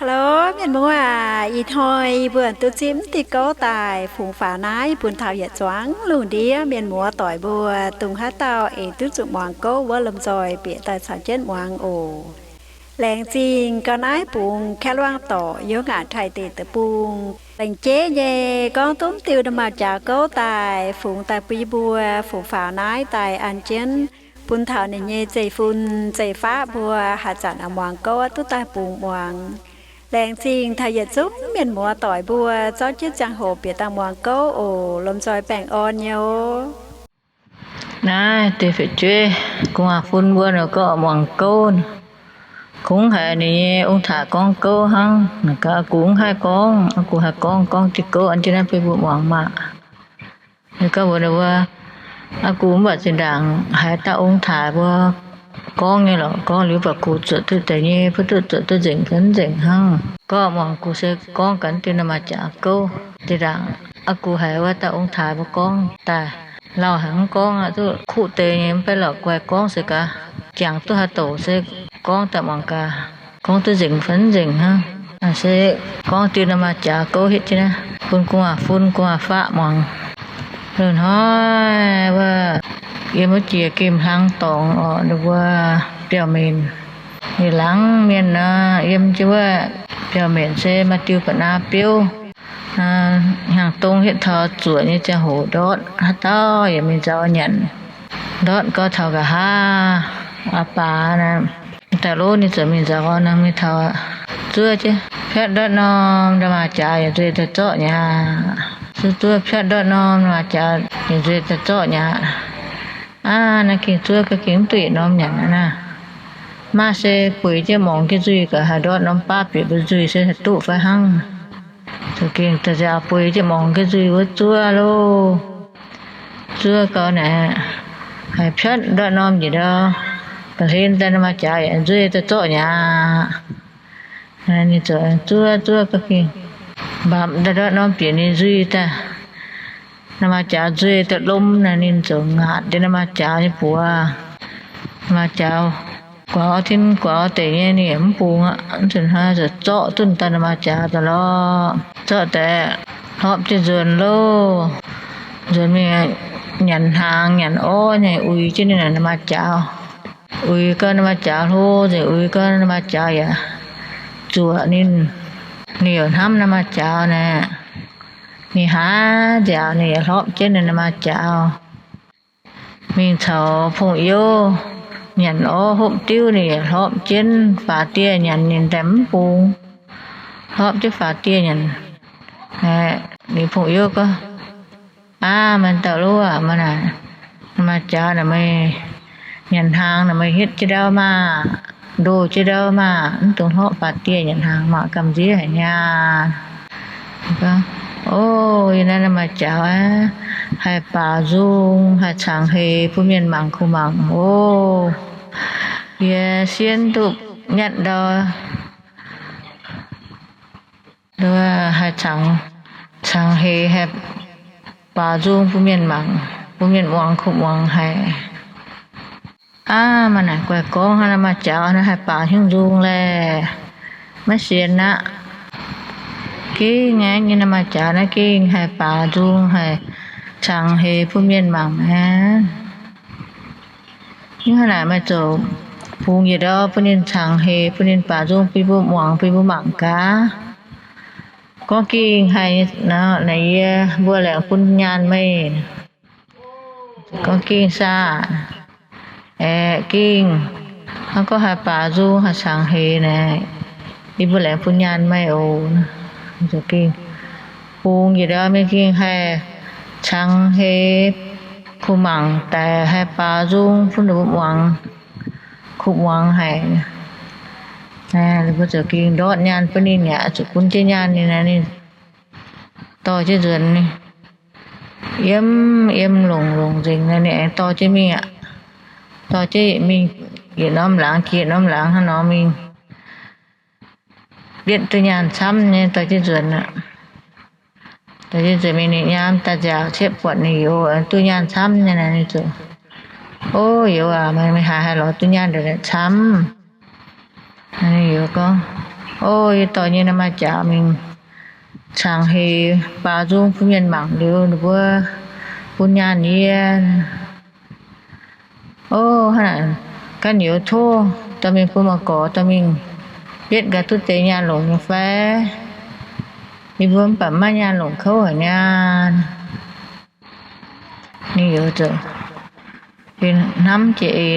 Hello, mienh muoz aac, ih hnoi yie mbuo duqv zipv diuh gouv daaih fungx faaux naaiv bun taux yietc zuangx lungh ndiev mienh muoz doic mbuo dongh haaix dauh eix duqv zuqc muangx gouv wuov lomh nzoih bieqc daaih caux jienv muangx oc. Laengz zingh gauh naaiv bungx Kaeqv Luangh dorc Yungh Ngaatc Taiv Deic-Bung. Laengz jeiv nyei gorngv duqv diuh nda'maauh jaax gouv daaih fungx daaih bun yie mbuo fungx faaux naaiv daaih an jienv bun taux ninh nyei zeiv-fun zeiv-faqv mbuo haaix zanc muangx gouv duqv daaih bungx muangx. Laengz zingh taux yietc zungv mienh muoz doic mbuo zorqv jienv ziangh hoc bieqc daaih muangx gouv oc. Lomh nzoih baengh orn nyei oc. Naaiv deix fu'jueiv gu'nguaaz-fun mbuo nor gorngv muangx gouv, kungx haiz ninh nyei ong-taaix gorngv gouv hnangv. Naaic gaax, aa gux mv haih gorngv. Aa gux haih gorngv, gorngv diuh gouv an jienv naaiv bun mbuo muangx maah. Ninh gorngv mbuox ninh mbuo, aa gux mv baac zinh ndaangc haiz dauh ong-taaix mbuo gorngv nyei lorqc. Gorngv liuz baac gux zuotc duqv deix nyei, butv duqv zuotc duqv nzengc fai mv nzengc hnangv. Gorngv muangx gux se gorngv gaax diuh nda'maauh jaax gouv. Zinh ndaangc aa gux haiz wuov dauh ong-taaix mbuo gorngv daaih, lauh haic mv gorngv aqv, duqv kuv deix nyei, mv baac lorqc guaix gorngv se gaax, jangx duqv haaix douc se gorngv daaih muangx gaax, gorngv duqv nzengc fai mv nzengc hnangv. Se gorngv diuh nda'maauh jaax gouv hitv jienv naaiv bun gu'nguaaz-fun gu'nguaaz-faqv muangx. Loz-hnoi wuov, yiem wuov jiex gemh hlang dorngx orqc, ninh mbuo biauv-menc, yietc laangz mienh nor, yiem jienv wuov biauv-menc se maaih diuh ba'naa biouv, hnyangx-dong hietv taux zuoqc nyei ziangh hoc ndortv, haaix dauh yaac mingh nzaaux nyanc. Ndortv gau taux nqa'haav, aa baac naaic, daaih lov ninh ziouc mingh nzaaux nor, mingh taux zuov jienv piatv ndortv norm nda'maauh jaax yaac nzueih daaih zorqv nyei aqv. Zuov zuov piatv ndortv norm nda'maauh jaax yaac nzueih daaih zorqv nyei aqv. Aav, naaiv gengh zuov ga'gengh mv duqv yietc norm nyanc aqv naaiv. Maaih se bueix jienv mungz jienv nzuih gaax, haaix ndortv norm baav bieqc mbuo nzuih se haih duqv fai hnangv. Za'gengh da'nziaaux bueix jienv mungz jienv nzuih wuov zuov loh. Zuov gau naaic, haiz piatv ndortv norm njiec ndau, ga'hlen daaih nda'maauh jaax yaac nzueih daaih zorqv nyei aqv. Ninh ziouc zuov zuov ga'gengh mbapc daaih ndortv norm bieqc ninh nzuih daaih. Nda'maauh jaax nzueih daaih lom naaic, ninh ziouc ngaatc deix nda'maauh jaax nyei buoz. Nda'maauh jaax guaax orv tin guaax orv deic nyei, ninh yaac mv bungx aqv. Mv zuqc hnoi ziouc zorqv duqv daaih nda'maauh jaax daaih lorqc. Zorqv daaih hlorpv jienv nzuonx loh. Nzuonx mingh nyanc hnaangx nyanc orv nyei, uix jienv ninh naaic nda'maauh jaax. Uix gau nda'maauh jaax hlo nzengc, uix gau nda'maauh jaax yaac zuoqc ninh. Ninh yaac hnamv nda'maauh jaax naaic. Ninh haaix nziaauc ninh yaac hlorpv jienv ninh nda'maauh jaax. Mingh caux pong-youv nyanc orv hopv diuv, ninh yaac hlorpv jienv. Faaux dieh nyanc ninh daaih mv bungx, hlorpv jienv faaux dieh nyanc. Ninh pong-youv gorngv, Aav, maaih dauh loh aac, maaih naaic, nda'maauh jaax naaic meih nyanc hnaangx naaic meih hietv jienv ndau maah, ndoh jienv ndau maah, mv dungx hlorpv faaux dieh nyanc hnaangx maah, gamh nziev haic niaa. O, yie naaiv nda'maauh jaax aqv, haih baaux nzung, haih cangx heix bun mienh mangc kuh mangc oc. Yie sienv duqv nyatv ndau haih cangx, cangx heix, haih baaux nzung bun mienh mangc, bun mienh muangx kuh muangx haic. Aav, maaih naaic guaih gorngv hnangv, nda'maauh jaax naaiv haih baaux hnyouv nzung laeh. Maiv sienx aqv. Gengh aeqv, nyei nda'maauh jaax naaiv gengh haih baaux nzung, haih cangx heix bun mienh mangc aqv. Hnangv naaic meih ziouc bungx yietc ndau bun ninh cangx heix, bun ninh baaux nzung bun mbuo muangx, bun mbuo mangc gaax. Gorngv gengh haih nor, naaic yie mbuo laengz bun nyaanh meih. Gorngv gengh saah? Aeqv, gengh hnangv gorngv haih baaux nzung haih cangx heix naaic, yie mbuo laengz bun nyaanh meih oc. Gengh bungx yietc ndau mingh gengh haih cangx heix kuh mangc daic, haih baaux nzung bun ninh mbuo muangx, kuh muangx haic. Ninh mbuo ziouc gengh ndortv nyaanh bun ninh aqv. Zuqc bun jienv nyaanh ninh, ninh dorh jienv nzuonx, yiem yiem longc longc nzengc, ninh aengx dorh jienv mingh aqv. Dorh jienv mingh yietc norm laangz jiex norm laangz hnangv nor mingh. Bietv duqv nyaanh camv nyei dorh jienv nzuonx aqv. Dorh jienv nzuonx mingh ninh nyaam daaih nziaauc ciepv buatc ninh youz duqv nyaanh camv nyei naaic, ninh ziouc, O youz aac, meih haaix haih lorz duqv nyaanh ndongc naaic camv? Ninh youz gorngv, O, yie dorh nyei naaiv maaih jaax mingh cangx heix baaux nzung bun mienh mangc liuz, ninh mbuo bun nyaanh yie. O, hnangv naaic, ganh youz tov dorh mingh bun mangc gorx dorh mingh bietv gaax duqv deix nyaanh longc nyei fai? Yie mbuo mv baac maiv nyaanh longc kouv haic niaa. Ninh youz ziouc hnamv jiex eix,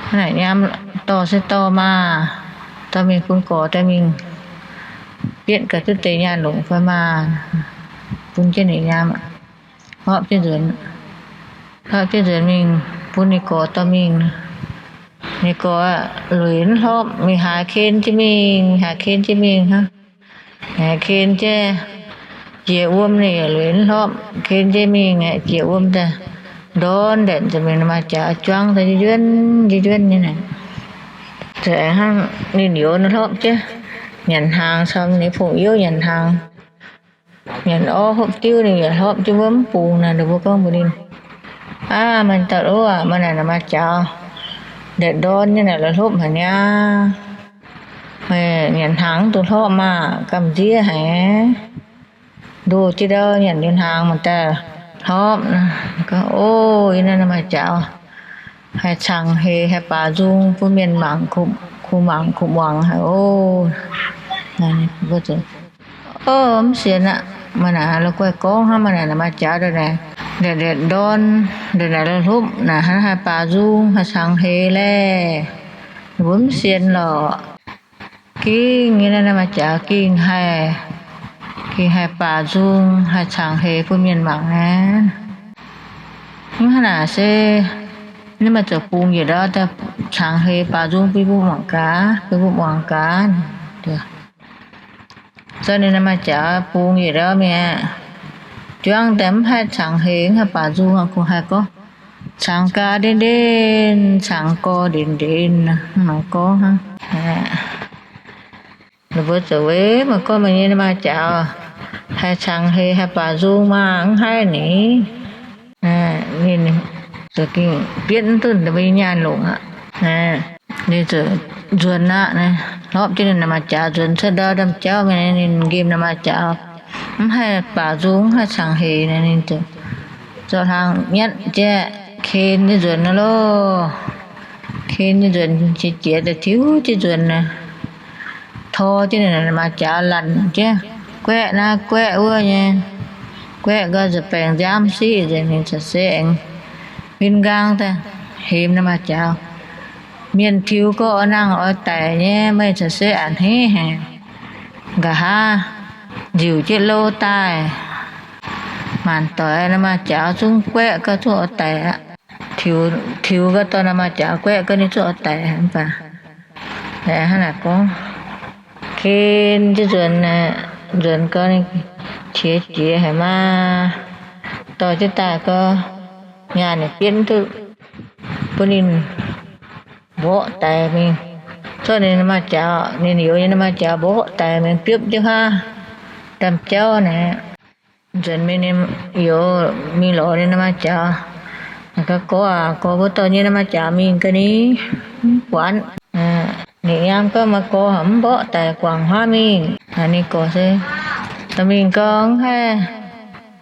hnangv naaic nyaam dorh se dorh maah, dorh mingh bun gorx dorh mingh bietv gaax duqv deix nyaanh longc fai maah. Bun jienv ninh nyaam aqv. Hlopv jienv nzuonx, hlopv jienv nzuonx mingh bun ninh gorx dorh mingh. Ninh gorx lueic mv hlopv, mingh haaix ken jienv mingh, haaix ken jienv mingh hnangv. Haaix ken jienv, jiex wuom ninh yaac lueic mv hlopv, ken jienv mingh aeqv, jiex wuom daaih ndorn ndaetc nzengc mingh, maaih jaax juangv daaih njuonv njuonv nyei naaic. Za'gengh hnangv ninh youz hlopv jienv, nyanc hnaangx caux ninh nyei pong-youv nyanc hnaangx, nyanc orv hopv diuv, ninh yaac hlopv jienv wuov mv bungx naaic. Ninh mbuo gorngv mbuox ninh, Aav, mienh dauh ov, maaih naaic maaih jaax ndaetc ndorn nyei naaic, la'hlopv haic niaa. Meih nyanc hnaangx mv dungx hlopv maah, gamh nziev haic. Ndoh jienv ndau nyanc liuz hnaangx mangc daaih hlopv. Gorngv, O, yie naaiv maaih jaax haih cangx heix, haih baaux nzung bun mienh mangc, kuh mangc kuh muangx haic oc. O, mv sienx aqv. Maaih naaic la'guaih gorngv hnangv, maaih naaic maaih jaax ndorn, ndorn, la'hlopv naaic hnangv haih baaux nzung haih cangx heix laeh. Ninh mbuo mv sienx lorqc. Gengh nyei naaiv maaih jaax gengh haih, gengh haih baaux nzung haih cangx heix bun mienh mangc aqv. Mv hnangv naaic se, ninh maaih zoux bungx yietc ndorm daaih cangx heix baaux nzung bun mbuo muangx gaax, bun mbuo muangx gaax. Zorqv ninh naaiv maaih jaax bungx yietc ndorm mi'aqv, juangv daaih mv haih cangx heix, mv haih baaux nzung aqv, kungx haih gorngv, Cangx gaax ndenv-ndenv, cangx gorx ndenv-ndenv, mangc gorngv hnangv. Ninh mbuo ziouc weic mangc gorngv meih nyei naaiv maaih jaax haih cangx heix haih baaux nzung maah, mv haih ni. Ninh ziouc gengh bietv mv duqv ninh mbuo nyei nyaanh longc aqv. Ninh ziouc nzuonx aqv. Hlopv jienv ninh naaiv maaih jaax nzuonx cuotv ndau ndaamv-jauv mingh, ninh nqemh naaiv maaih jaax mv haih baaux nzung, mv haih cangx heix naaic, ninh ziouc zorqv hlang nyatv jienv ken jienv nzuonx loh. Ken jienv nzuonx qiex jiez daaih tiux jienv nzuonx, tor jienv ninh maaih jaax lanc jienv, guaeqv naaiv guaeqv wuov nyei, guaeqv gau ziouc baengc nziaamv siqv nzengc, ninh ziouc se aengx huin nqaang daaih hemx naaiv maaih jaax, Mienh tiux gorx oix nangh oix daic nyei, meih ziouc se a'hneiv haic. Nqa'haav nziuc jienv lou daaih, maanc doic naaiv maaih jaax zungv guaeqv gau zungv oix daic aqv. Tiux gau dorh naaiv maaih jaax guaeqv gau ninh zungv oix daic mv baac, hnangv naaic gorngv, ken jienv nzuonx, nzuonx gau ninh qiex jiez haic maah. Dorh jienv daaih gau, nyaanh ninh bietv duqv, bun ninh mborqv daic mingh. Zorqv ninh maaih jaax, ninh youz nyei naaiv maaih jaax mborqv daic mingh biopv jienv huaav ndaamv-jauv naaic. Nzuonx mingh ninh youz mingh lorz ninh naaiv maaih jaax, Gorx aac, gorx, mbuo dorh nyei naaiv maaih jaax mingh ga'ni mv buatc. Ninh nyaam gorngv, Meih gorx mv mborqv daic guangc huaav mingh. Ninh gorx se, Dorh mingh gau mv haih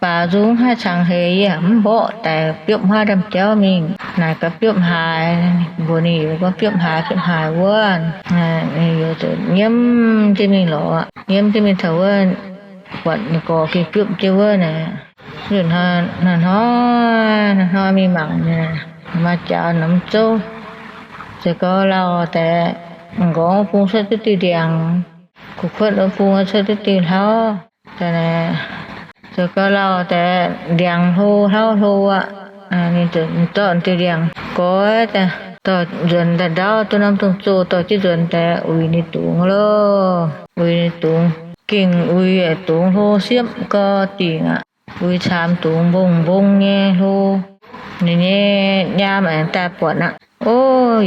baaux nzung, mv haih cangx heix, yie mv mborqv daic biopv huaav ndaamv-jauv mingh. Naaic gaax biopv haaix? Mbuox ninh youz gorngv biopv haaix, biopv haaix wuov. Ninh youz ziouc nyiemv jienv mingh lorz, nyiemv jienv mingh taux wuov, buatc ninh gorx gengh biopv jienv wuov naaic. Hnoi-hnoi, hnoi-hnoi mingh mangc, maaih jaax norm zouv, ziouc gau lauh deix, m'nqorngv wuov bung cuotv duqv diuh ndiangx, kuv kuotv wuov bung cuotv duqv diuh hlauv. Ziouc gau lauh deix ndiangx hlo hlauv hlo aqv. Ninh ziouc dorh diuh ndiangx goiv daaih, dorh nzuonx daaih ndaauv duqv norm dongh zoh, dorh jienv nzuonx daaih uix ninh dungz loh. Uix ninh dungz, gengh uix dungz hlo siepv gau dingc aqc. Uix caamx dungz mbong mbong nyei hlo. Ninh nyei nyaam aengx daaih buatc aqv. O,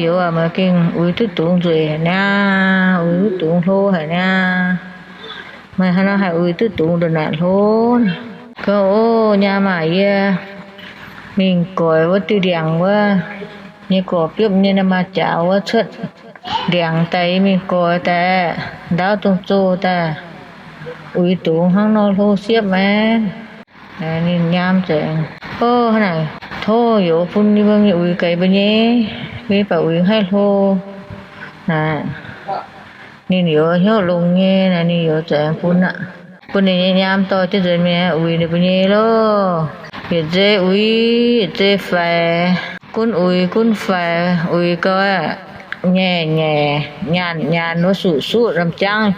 youz aac, meih gengh uix duqv dungz nzueic haic niaa, uix duqv dungz hlo haic niaa. Meih haaix nor haih uix duqv dungz ndongc naaic hlo? Gorngv, O, nyaam aah, yie mingh goix wuov diuh ndiangx wuov, nyei gorx biopv nyei naaiv maaih jaax wuov cuotv ndiangx daaih, yie mingh goix daaih. ndaauv dungz-zoh daaih, uix dungz hnangv nor hlo siepv maah. Ninh nyaam nzengc, O, hnangv naaic, tov youz bun yie mbuo mingh uix gaax yie mbuo nyei, mv baac uix haih hlo naaic. Ninh youz hnyouv longx nyei naaic, ninh youz za'eix bun aqv. Bun ninh nyei nyaam dorh jienv nzuonx mingh uix ninh mbuo nyei loh. Yietc zei uix yietc zei faix, gunv uix gunv faix, uix gau nyaic nyaic, nyaanh nyaanh, wuov suqv suqv, norm jangv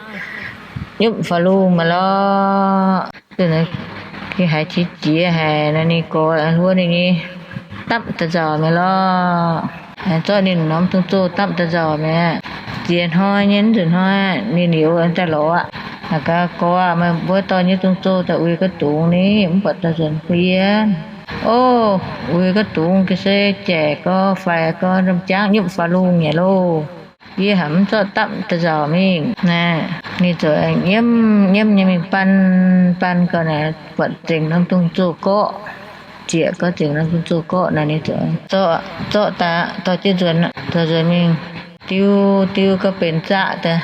nyupv faaux lungh maah lorqc. Haiz qiex jiez haic nor, ninh gorx hluo ninh nyei dapv daaih nzauc mi'aqv lorqc. Zorqv ninh norm dungz-zoh dapv daaih nzauc mi'aqv. Ziex hnoi nyei, nzunc hnoi ninh youz daaih lorz aqv. Aa gaax, Gorx aah, meih mbuo dorh nyei dungz-zoh daaih uix ga'dungz ni, mv buatc dorh nzuonx bun yie. O, uix ga'dungz ga'sie, jaic gau, faix gau, norm jangv nyupv faaux lungh nyei loh. Yie haiz mv zorqv dapv daaih nzauc mingh naaic. Ninh ziouc nyiemv nyiemv nyei mingh baan baan gau naaic, buatc zengc norm dungz-zoh gorqv. Zieqc gau zengc norm dungz-zoh gorqv naaic, ninh ziouc zorqv, zorqv daaih dorh jienv nzuonx, dorh nzuonx mingh diu, diu gau benx zaqv daaih.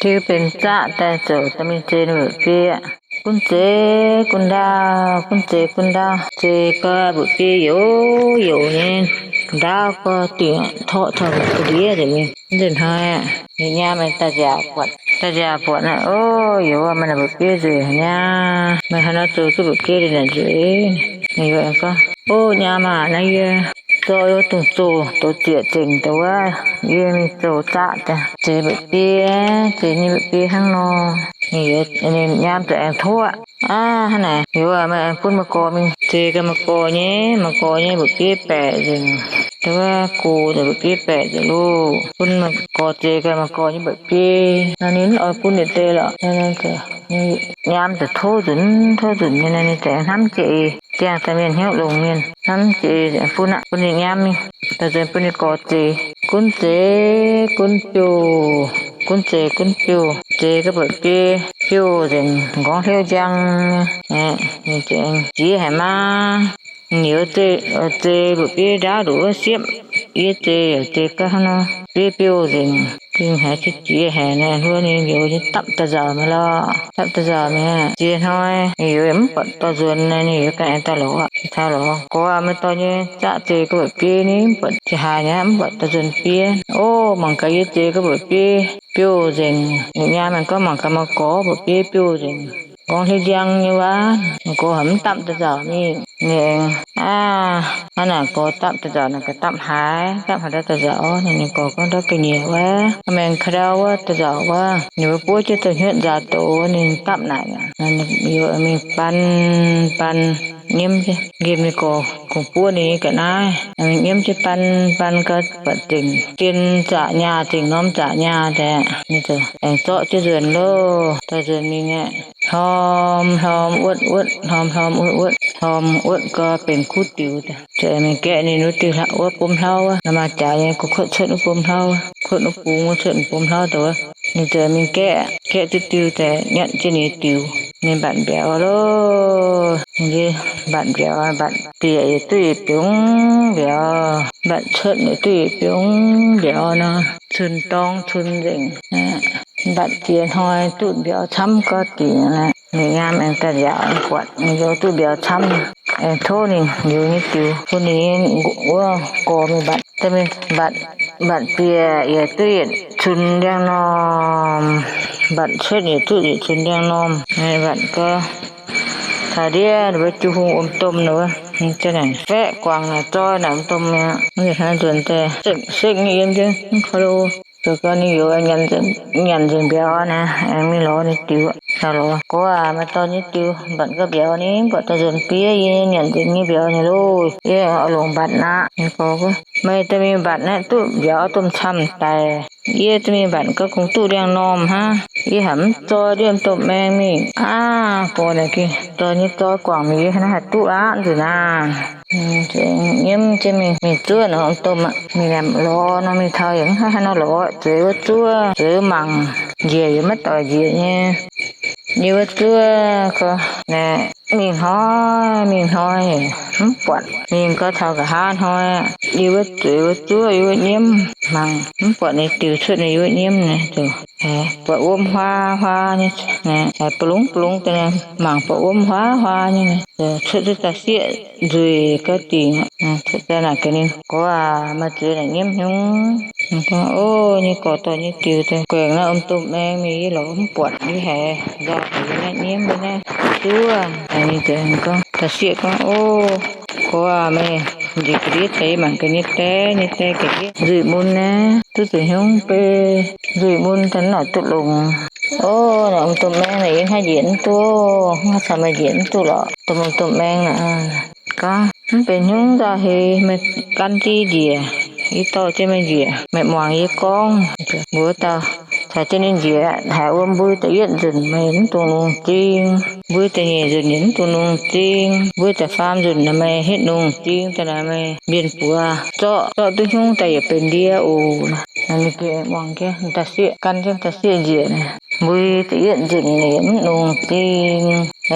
Diu benx zaqv daaih ziouc dorh mingh zei ninh mba'biei. Gunv zei gunv ndaauv, gunv zei gunv ndaauv, zei gau mba'biei youz youz nyei, ndaauv gau dingc torqv taux ga'ndiev nzengc mingh. Nzunc hnoi ninh nyaam aengx daaih nziaauc buatc, daaih nziaauc buatc naaic, O, youz, meih naaic mba'biei nzueic haic niaa. Meih haaix nor zoux duqv mba'biei liuz naaic nzueic? Ninh youz aengx gorngv, O, nyaam aah, naaiv yie zorqv wuov dungz-zoh douz zieqc zengc daaih wuov, yie mingh zoux zaqv daaih zeix mba'biei, zeix nyei mba'biei hnangv nor. Ninh youz, ninh nyaam ziouc aengx tov aqv. Aav, hnangv naaic, youz aah, meih aengx bun meih gorx mingh zeix gaax meih gorx nyei, meih gorx nyei mba'biei baeqc nzengc. Dongh wuov gox nzengc, mba'biei baeqc nzengc loh. Bun meih gorx zeix gaax meih gorx nyei mba'biei. Naaiv ninh mv oix bun yietc deix lorqc. Nyaam ziouc tov nzunc, tov nzunc nyei, ninh ziouc hnamv jiex eix, ziangh daaih mienh hnyouv longx mienh, hnamv jiex eix bun aqv, bun ninh nyaam mingh. Daaih nzuonx bun ninh gorx zeix. Gunv zeix gunv biouv, gunv zeix gunv biouv, zeix gau mba'biei biouv nzengc, m'nqorngv hliouv njang nyei. Ninh ziouc jiex haic maah. Ninh youz zeix mba'biei ndaauv nduqc wuov siepv. Yie zeix yaac zeix gau hnangv nor, biei biouv nzengc. Gengh haiz qiex jiez haic naaic, hluo ninh youz nyei dapv daaih nzauc mi'aqv lorqc. Dapv daaih nzauc mi'aqv. Ziex hnoi ninh youz mv buatc dorh nzuonx naaic, ninh youz ganh aengx daaih lorz aqv. Taux lorz, Gorx aah, meih dorh nyei zaqv zeix gau mba'biei ni, mv buatc qiex haaix nyei, mv buatc dorh nzuonx biei. O, mangc gaax yie zeix gau mba'biei biouv nzengc. Ninh nyaam aengx gorngv, Mangc gaax meih gorx mba'biei biouv nzengc, m'nqorngv hliouv njang nyei wuov. Meih gorx haiz mv dapv daaih nzauc mingh. Ninh aengx, Aav, hnangv naaic gorx dapv daaih nzauc naaic gaax, dapv haaix, dapv haaix ndau daaih nzauc? Ninh gorx gorngv, Ndau ga'nyiec wuov, maeng ka'ndau wuov daaih nzauc wuov. Ninh mbuo buov jienv da'hnyuotv nzaaux douz, ninh dapv naaic mi'aqv. Ninh youz mingh baan baan, nyiemv jienv, nqemh ninh gorx kungx buov ninh nyei ga'naaiv. Ninh nyiemv jienv baan baan gau, buatc zengc jien zaqc nyaah, zengc norm zaqc nyaah daaih, ninh ziouc aengx zorqv jienv nzuonx loh. Dorh nzuonx mingh aeqv, hlorm hlorm wuotv wuotv, hlorm hlorm wuotv wuotv, hlorm wuotv gau benx kuv diux daaih. Ziouc mingh gaeqv ninh wuov diuh wuov bom hlauv wuov, la'maah jaax nyei gu'kuotv cuotv wuov bom hlauv wuov, kuotv wuov bung wuov cuotv bom hlauv daaih wuov. Ninh ziouc mingh gaeqv, gaeqv duqv diuh daaih nyatv jienv ninh diux, ninh mbatc mbiauz loh. Ninh mbatc mbiauz, mbatc bieqc yietc duqv yietc biungv mbiauz, mbatc cuotv yietc duqv yietc biungv mbiauz nor, cunx dorng cunx nzengc. Mbatc ziex hnoi duqv mbiauz camv gau dingc. Ninh nyaam aengx daaih nziaauc buatc ninh youz duqv mbiauz camv, aengx tov ninh liuz nyei diux bun ninh nyei wuov gorx mingh mbatc. Mbatc, mbatc bieqc yietc duqv yietc cunx ndiangx-normh, mbatc cuotv yietc duqv yietc cunx ndiangx-normh. Mbatc gau, taux ndiev ninh mbuo jiu hungh wuom-domh ninh wuov, ninh ziouc naaic faeqv guangc naaic zoi naaic wuom-domh mi'aqv. Ninh hnoi nzuonx daaih sekv nyei yiem jienv mv ka'lo. Zoux gau ninh youz nyanc nzengc mbiauz naaic, aengx mingh lorz ninh diux. Taux lorz, Gorx aac, meih dorh nyei diux mbatc gau mbiauz ni, mv buatc dorh nzuonx bieiv, yie nyanc nzengc nyei mbiauz nyei loh. Yie oix longc mbatc aqv. Ninh gorx gorngv, Meih dorh mingh mbatc naaiv duqv mbiauz domh camv daic. Yie dorh mingh mbatc gau kungx duqv ndiangx-normh hnangv. Yie haiz mv zoi ndiev wuom-domh maeng mingh aqv. Gorx naaic gengh dorh nyei zoi guangc mingh, yie hnangv naaiv haih duqv aqv nzunc naaic. Nyiemv jienv mingh, mingh zuov naaic wuom-domh aqv. Mingh lorz nor, mingh taux yaac mv haih haaix nor lorz, zueiz wuov zuov, zueiz wuov mangc, njiec yaac maiv doic njiec nyei. Yie wuov zuov gau naaic, mingh hnoi, mingh hnoi, mv buatc. Mingh gau taux nqa'haav hnoi, yie wuov zueiz wuov zuov, yie wuov nyiemv mangc, mv buatc ninh diuh cuotv ninh yie wuov nyiemv naaic. Zuqc buatc wuom huaa huaa nyei, haiz ba'lungv ba'lungv daaih, mangc buatc wuom huaa huaa nyei, cuotv duqv da'sieqv nzueic gau dingc. Cuotv daaih naaic gaax ninh, Gorx aac, maaih zuiz naaic nyiemv nyungc? Gorngv, O, nyei gorx dorh nyei diuh daaih guaengx naaiv wuom domh maeng mingh, yie lorz mv buatc, yie haiz nzauh haic, yie naaiv nyiemv, yie naaiv zuov. Ninh gorngv, da'sieqv gorngv, O, gorx aac, meih njiec ga'ndiev caux yie mangc gaax nyei die, nyei die ga'ndiev nzuih mun naaiv, duqv zuqc hnyouv bei nzuih mun daaih mv nor duqv longx. O, naaic wuom domh maeng naaic yie hnangv njiec mv duqv, hnangv caux meih njiec mv duqv lorqc, domh wuom domh maeng naaic. Gorngv, Mv benx hnyouv nzauh heix, meih gan jienv njiec, yie dorh jienv meih njiec, meih muangx yie gorngv. Mbuox dauh caux jienv ninh njiec, haiz wuom mbui da'yietv nzunc meih mv dungx longx zing, mbui da'nyeic nzunc yaac mv dungx longx zing, mbui da'faam nzunc naaic meih hitv longx zing daaih naaic meih mbienx buoz zorqv, zorqv duqv hnyouv daaih yaac benx ndie oc. Ninh gengh muangx jienv da'sieqv, gan jienv da'sieqv njiec. Mbui da'yietv nzunc ninh yaac mv longx zing,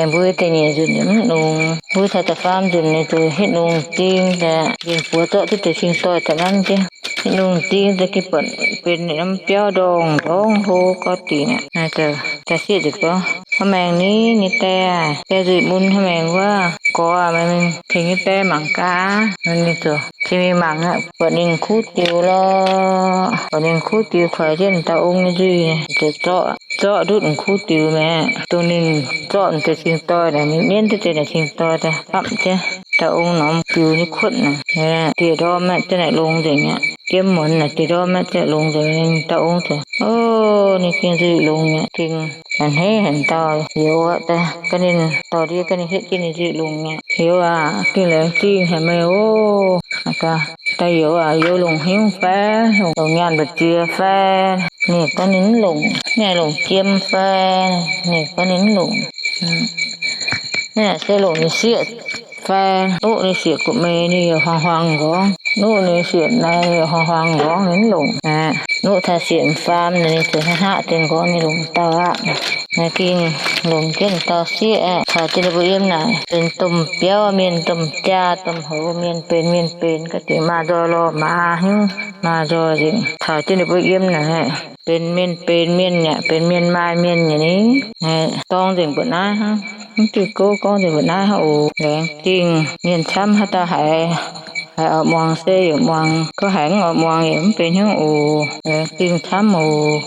mbui da'nyeic nzunc yaac mv longx, mbui taux da'faam nzunc ninh zuqc hitv longx zing daaih, mbienx buoz zorqv duqv deix cing doih daaih nanv jienv. Hitv longx zing daaih gengh buatc benx ninh norm biauv ndorngx ndorngx hlo gau dingc aqv. Da'sieqv ziouc gorngv, Hnangv maengx ni, nyei die aah, die nzuih mun hnangv maengx wuov. Gorx aac, meih mingh tengx nyei die mangc gaax. Ninh ziouc tengx mingh mangc aqv. Buatc ninh kuv diux lorqc. Buatc ninh kuv diux kuaix jienv dauh ong nyei nzuih, ziouc zorqv, zorqv ndutv kuv diux mi'aqv. Dongh ninh zorqv deix cing doih naaic, ninh mienv duqv deix naaic cing doih daaih gapv jienv dauh ong norm diux nyei kuotv naaic. Diec ndorm aeqv, za'naaic longx nzengc aqv. Jiem muonz naaic diec ndorm aeqv, za'naaic longx nzengc. Ninh dauh ong ziouc, O, ninh gengh nzuih longx mi'aqv, gengh a'hneiv haic dauh youz aqv. Daaih ga'ninh dorh ndie ga'ninh hietv jienv ninh nzuih longx mi'aqv. Youz aac, gengh laengz zingh haic meih oc. Dauh youz aac, youz longc hnyouv fai? Longc nyaanh mbu'ziex fai? Ninh gorngv ninh mv longc. Ninh longc jiem fai? Ninh gorngv ninh mv longc. Naaiv se longc ninh sieqv fai? Nuqv ninh sieqv gu'meix ninh yaac huaang-huaang nqorngv. Nuqv ninh sieqv naaiv yaac huaang-huaang nqorngv, ninh mv longc. Nuqv taux sieqv faam naaic, ninh ziouc hnangv hnangv deix nqorngv ninh longc dauh aqv. Naaiv gengh longc jienv dauh sieqv aqv. Taux jienv ninh mbuo yiem naaic benx domh biauv mienh, domh jaa, domh hoz mienh, benx mienh benx ga'dingc, maa nzoih lorh maa hnyouv, maa nzoih nzengc. Taux jienv ninh mbuo yiem naaic benx mienh benx mienh yaac benx mienh maaih mienh yaac ni. Dorng nzengc mbuoqc naaiv hnangv, mv diuh gouv gorngv nzengc mbuoqc naaiv hnangv oc. Laengz zingh mienh camv haaix dauh haiz, haiz oix muangx se yaac muangx, gorngv haiz mv oix muangx yaac mv benx hnyouv oc. Laengz zingh camv oc.